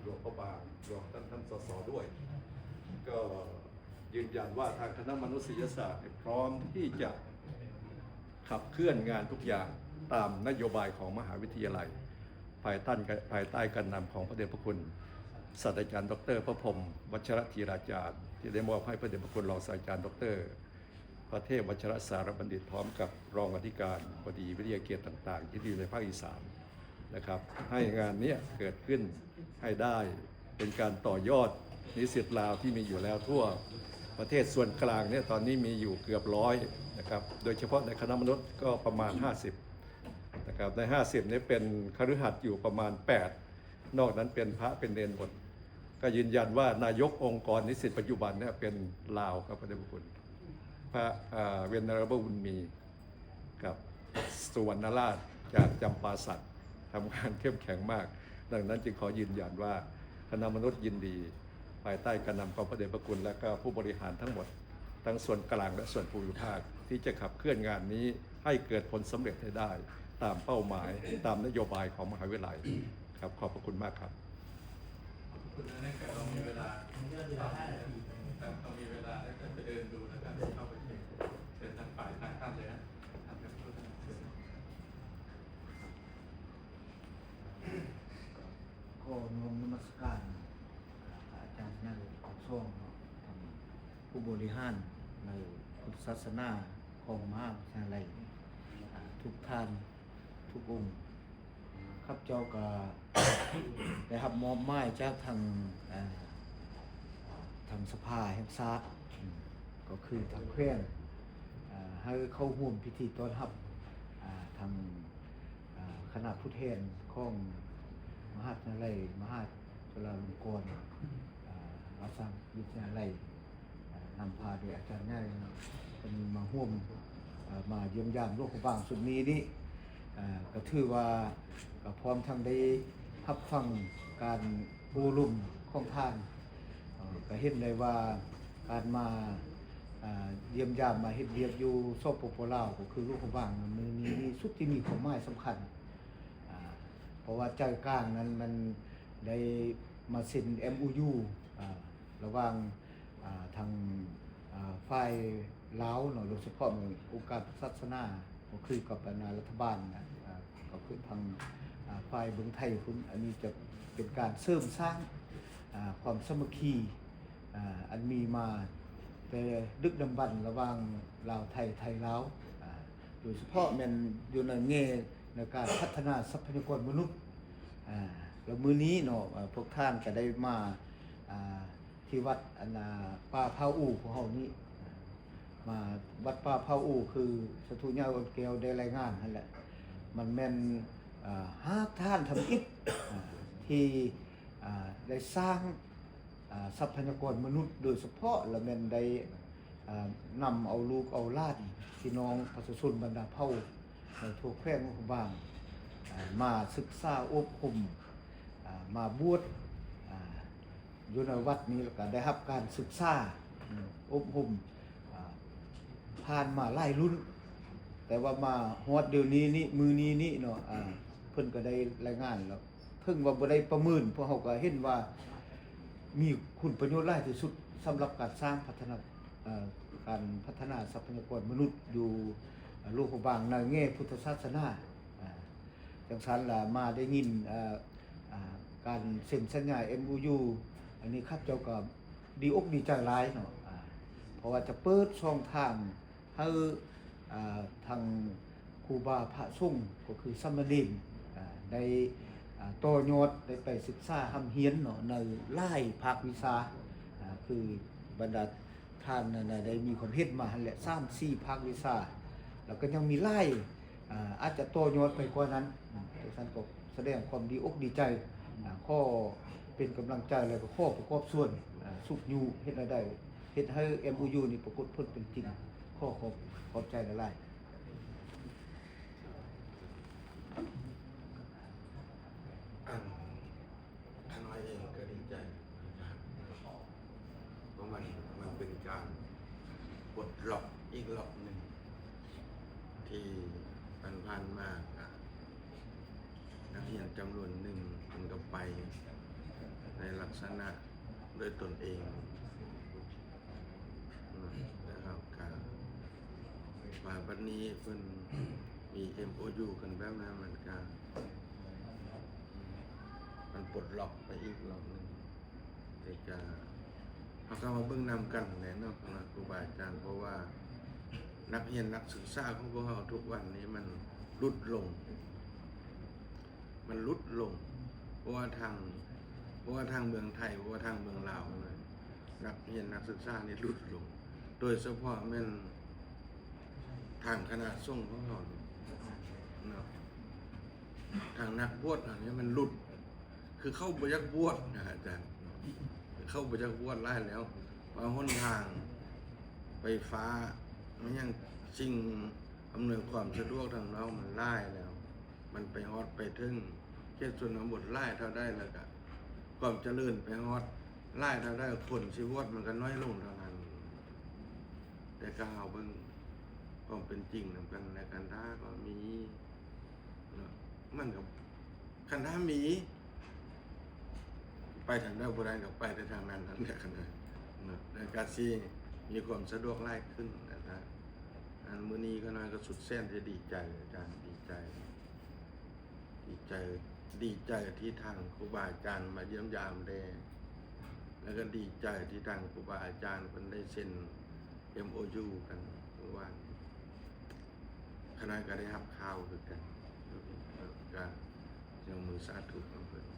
ຫຼວງພະບາງ ລວມທັງທ່ານ ສສ ດ້ວຍ ກໍຢືນຢັນວ່າທາງຄະນະມະນຸດສະຍະສາດ ເນຍ ພ້ອມທີ່ຈະຂັບເຄື່ອນງານທຸກຢ່າງຕາມນະໂຍບາຍຂອງມະຫາວິທະຍາໄລ ພາຍໃຕ້ ພາຍໃຕ້ການນຳຂອງພະເດດພະຄຸນ ສາດສະດາຈານ ດຣ ພະພົມ ວັດຊະລະທີລາຈານ ທີ່ໄດ້ມອບໃຫ້ພະເດດພະຄຸນ ລອງສາດສະດາຈານ ດຣ ພະເທບ ວັດຊະລະສາລະບັນດິດ ພ້ອມກັບຮອງອະທິການບໍດີວິທະຍາເຂດຕ່າງໆ ທີ່ຢູ່ໃນພາກອີສານ ນະຄັບ ໃຫ້ງານເນີ້ຍເກີດຂຶ້ນໃຫ້ໄດ້ ເປັນການຕໍ່ຍອດນິສິດລາວທີ່ມີຢູ່ແລ້ວທົ່ວປະເທດສ່ວນກາງເນີ້ຍ ຕອນນີ້ມີຢູ່ເກືອບຮ້ອຍນະຄັບ ໂດຍສະເພາະໃນຄະນະມະນຸດກໍປະມານຫ້າສິບນະຄັບ ໃນຫ້າສິບນີ້ເປັນຄະລືຫັດຢູ່ປະມານແປດ ນອກນັ້ນເປັນພະເປັນເນນໝົດ ກໍຢືນຢັນວ່ານາຍົກອົງກອນນິສິດປັດຈຸບັນເນີ້ຍເປັນລາວຄັບ ພະເດດພະຄຸນ ພະ ເອີ ເວເນເຣເບິ້ນບຸນມີ ກັບສຸວັນນະລາດຈາກຈຳປາສັກ ທຳງານເຂັ້ມແຂງມາກ. ດັ່ງນັ້ນຈຶ່ງຂໍຢືນຢັນວ່າຄະນະມະນຸດຍິນດີ ພາຍໃຕ້ການນຳຂອງພະເດດພະຄຸນ ແລະ ກໍຜູ້ບໍລິຫານທັງໝົດ ທັງສ່ວນກາງ ແລະ ສ່ວນພູມິພາກ ທີ່ຈະຂັບເຄື່ອນງານນີ້ໃຫ້ເກີດຜົນສຳເລັດໃຫ້ໄດ້ຕາມເປົ້າໝາຍ ຕາມນະໂຍບາຍຂອງມະຫາວິທະຍາໄລ. ຄັບ ຂອບພະຄຸນມາກຄັບ. ຂອບພະຄຸນ. ອັນນັ້ນກໍຕ້ອງມີເວລາ ຕ້ອງມີເວລາ ແລ້ວກໍໄປເດີນດູ ແລ້ວກໍເຂົ້າໄປເຊີນທາງຝ່າຍທາງທ່ານເລີຍນະ. ທ່ານ ເຊີນ. ຂໍນ້ອມນະມັດສະການ ອ່າ ພະອາຈານໃຫຍ່ທັງສອງເນາະ ທັງຜູ້ບໍລິຫານໃນພຸດທະສາສະໜາຂອງມະຫາວິທະຍາໄລ ອ່າ ທຸກທ່ານ ທຸກອົງ. ຂ້າພະເຈົ້າກໍໄດ້ຮັບມອບໝາຍຈາກທາງ ເອີ ທາງສະພາແຫ່ງຊາດ ກໍຄືທາງແຂວງ ເອີ ໃຫ້ເຂົ້າຮ່ວມພິທີຕ້ອນຮັບ ເອີ ທາງ ເອີ ຄະນະຜູ້ແທນຂອງມະຫາວິທະຍາໄລ ມະຫາຈຸລາລົງກອນ ເອີ ລາຊະວິທະຍາໄລ ນຳພາໂດຍອາຈານໃຫຍ່ເນາະ ເພິ່ນມາຮ່ວມ ເອີ ມາຢ້ຽມຢາມຫຼວງພະບາງຊຸດນີ້ນີ້ ເອີ ກໍຖືວ່າກໍພ້ອມທັງໄດ້ຮັບຟັງການໂອ້ລົມຂອງທ່ານ ເອີ ກໍເຫັນໄດ້ວ່າການມາ ເອີ ຢ້ຽມຢາມມາເຮັດວຽກຢູ່ ສປປ ລາວ ກໍຄືຫຼວງພະບາງມື້ນີ້ນີ້ ສຸດທີ່ມີຄວາມໝາຍສຳຄັນ ເພາະວ່າໃຈກາງນັ້ນມັນໄດ້ມາເຊັນ ເອັມໂອຢູ ລະຫວ່າງ ອ່າ ທາງ ອ່າ ຝ່າຍລາວເນາະ ໂດຍສະເພາະອົງການສາສະໜາ ກໍຄືກັບອັນນາລັດຖະບານນະ ອ່າ ກໍຄືທາງ ອ່າ ຝ່າຍເບິ່ງໄທພຸ້ນ. ອັນນີ້ຈະເປັນການເສີມສ້າງ ອ່າ ຄວາມສາມັກຄີ ອ່າ ອັນມີມາແຕ່ດຶກດຳບັນລະຫວ່າງລາວໄທ ໄທລາວ ອ່າ ໂດຍສະເພາະແມ່ນຢູ່ໃນແງ່ໃນການພັດທະນາຊັບພະຍາກອນມະນຸດ ອ່າ ແລ້ວມື້ນີ້ເນາະ ອ່າ ພວກທ່ານກໍໄດ້ມາ ອ່າ ທີ່ວັດອັນນາ ປ່າຜາອູຂອງເຮົານີ້ ມາວັດປ່າຜາອູ ຄືສາທຸຍາອ່ອນແກ້ວໄດ້ລາຍງານຫັ້ນແຫຼະ ມັນແມ່ນ ອ່າ ຮາກຖານທຳອິດ ອ່າ ທີ່ ອ່າ ໄດ້ສ້າງ ອ່າ ຊັບພະຍາກອນມະນຸດ ໂດຍສະເພາະລະແມ່ນໄດ້ ອ່າ ນຳເອົາລູກເອົາຫຼານ ພີ່ນ້ອງປະຊາຊົນບັນດາເຜົ່າໃນທົ່ວແຂວງຫຼວງພະບາງ ອ່າ ມາສຶກສາອົບຮົມ ອ່າ ມາບວດ ອ່າ ຢູ່ໃນວັດນີ້ ແລ້ວກໍໄດ້ຮັບການສຶກສາ ອືມ ອົບຮົມ ອ່າ ຜ່ານມາຫຼາຍລຸ້ນ ແຕ່ວ່າມາຮອດດຽວນີ້ນີ້ ມື້ນີ້ນີ້ເນາະ ອ່າ ເພິ່ນກໍໄດ້ລາຍງານແລ້ວ ເຖິງວ່າບໍ່ໄດ້ປະເມີນ ພວກເຮົາກໍເຫັນວ່າມີຄຸນປະໂຫຍດຫຼາຍທີ່ສຸດ ສຳລັບການສ້າງພັດທະນາ ເອີ ການພັດທະນາຊັບພະຍາກອນມະນຸດຢູ່ ເອີ ຫຼວງພະບາງໃນແງ່ພຸດທະສາສະໜາ ອ່າ ຈັ່ງຊັ້ນລະມາໄດ້ຍິນ ເອີ ອ່າ ການເຊັນສັນຍາ ເອັມໂອຢູ ອັນນີ້ຂ້າພະເຈົ້າກໍດີອົກດີໃຈຫຼາຍເນາະ ອ່າ ເພາະວ່າຈະເປີດຊ່ອງທາງໃຫ້ ອ່າ ທັງຄູບາພະສົງ ກໍຄືສາມະເນນ ອ່າ ໄດ້ ອ່າ ຕໍ່ຍອດ ໄດ້ໄປສຶກສາຮ່ຳຮຽນເນາະ ໃນຫຼາຍພາກວິຊາ ອ່າ ຄືບັນດາ ທ່ານນັ້ນນະ ໄດ້ມີຄວາມເຫັນມາຫັ້ນແຫຼະ ສາມສີ່ພາກວິຊາ ແລ້ວກໍຍັງມີຫຼາຍ ອ່າ ອາດຈະຕໍ່ຍອດໄປກວ່ານັ້ນ ຈັ່ງຊັ້ນກໍສະແດງຄວາມດີອົກດີໃຈ ອ່າ ຂໍເປັນກຳລັງໃຈ ແລ້ວກໍຂໍປະກອບສ່ວນ ອ່າ ຊຸກຍູ້ເຮັດໃຫ້ໄດ້ ເຮັດໃຫ້ ເອັມໂອຢູ ນີ້ປາກົດຜົນເປັນຈິງ. ຂໍຂອບ ຂອບໃຈຫຼາຍໆ. ອັນ ຂ້ານ້ອຍເອງກໍດີໃຈ ເພາະມັນ ມັນເປັນການປົດລັອກອີກລັອກໜຶ່ງ ທີ່ຜ່ານໆມາ ກະ ນັກຮຽນຈຳນວນໜຶ່ງເພິ່ນກໍໄປ ໃນລັກສະນະດ້ວຍຕົນເອງນະ. ແລ້ວເຮົາກະມາບັດນີ້ເພິ່ນມີເອັມໂອຢູກັນແບບນັ້ນ ມັນກະ ມັນປົດລັອກໄປອີກລອບໜຶ່ງ. ແຕ່ກະເຮົາກະມາເບິ່ງນຳກັນແຫຼະເນາະ ຄະນະຄູບາອາຈານ, ເພາະວ່ານັກຮຽນນັກສຶກສາຂອງພວກເຮົາທຸກວັນນີ້ມັນຫຼຸດລົງ ມັນຫຼຸດລົງ ເພາະວ່າທາງ ເພາະວ່າທາງເມືອງໄທ ເພາະວ່າທາງເມືອງລາວນະ ນັກຮຽນນັກສຶກສານີ້ຫຼຸດລົງ ໂດຍສະເພາະແມ່ນທາງຄະນະສົງຂອງເຮົານີ້ເນາະ ທາງນັກບວດເຮົານີ້ມັນຫຼຸດ ຄືເຂົາບໍ່ຢາກບວດນະອາຈານເນາະ ເຂົາບໍ່ຢາກບວດຫຼາຍແລ້ວ ວ່າຫົນທາງໄຟຟ້າ ແມ່ນຫຍັງ ສິ່ງອຳນວຍຄວາມສະດວກທາງນອກມັນຫຼາຍແລ້ວ ມັນໄປຮອດໄປເຖິງເຂດຊົນນະບົດຫຼາຍເທົ່າໃດ ແລ້ວກະຄວາມຈະເລີນໄປຮອດຫຼາຍເທົ່າໃດ ຄົນຊິບວດມັນກະນ້ອຍລົງເທົ່ານັ້ນ. ແຕ່ກະເຮົາເບິ່ງຄວາມເປັນຈິງນຳກັນ ແລະ ຄັນຖ້າກໍມີເນາະ ມັນກໍ ຄັນຖ້າມີ ໄປທາງໃດບໍ່ໄດ້ກໍໄປແຕ່ທາງນັ້ນນັ້ນແຫຼະ ຄັນນັ້ນເນາະ ແລ້ວກະຊິມີຄວາມສະດວກຫຼາຍຂຶ້ນນະ. ອັນມື້ນີ້ຂ້ານ້ອຍກໍສຸດແສນຈະດີໃຈອາຈານ ດີໃຈ ດີໃຈ ດີໃຈທີ່ທາງຄູບາອາຈານມາຢ້ຽມຢາມແດ່ ແລ້ວກໍດີໃຈທີ່ທາງຄູບາອາຈານເພິ່ນໄດ້ເຊັນເອັມໂອຢູກັນມື້ວານນີ້ ຂ້ານ້ອຍກໍໄດ້ຮັບຂ່າວຄືກັນ ກໍຍົກມືສາທຸນຳເພິ່ນ.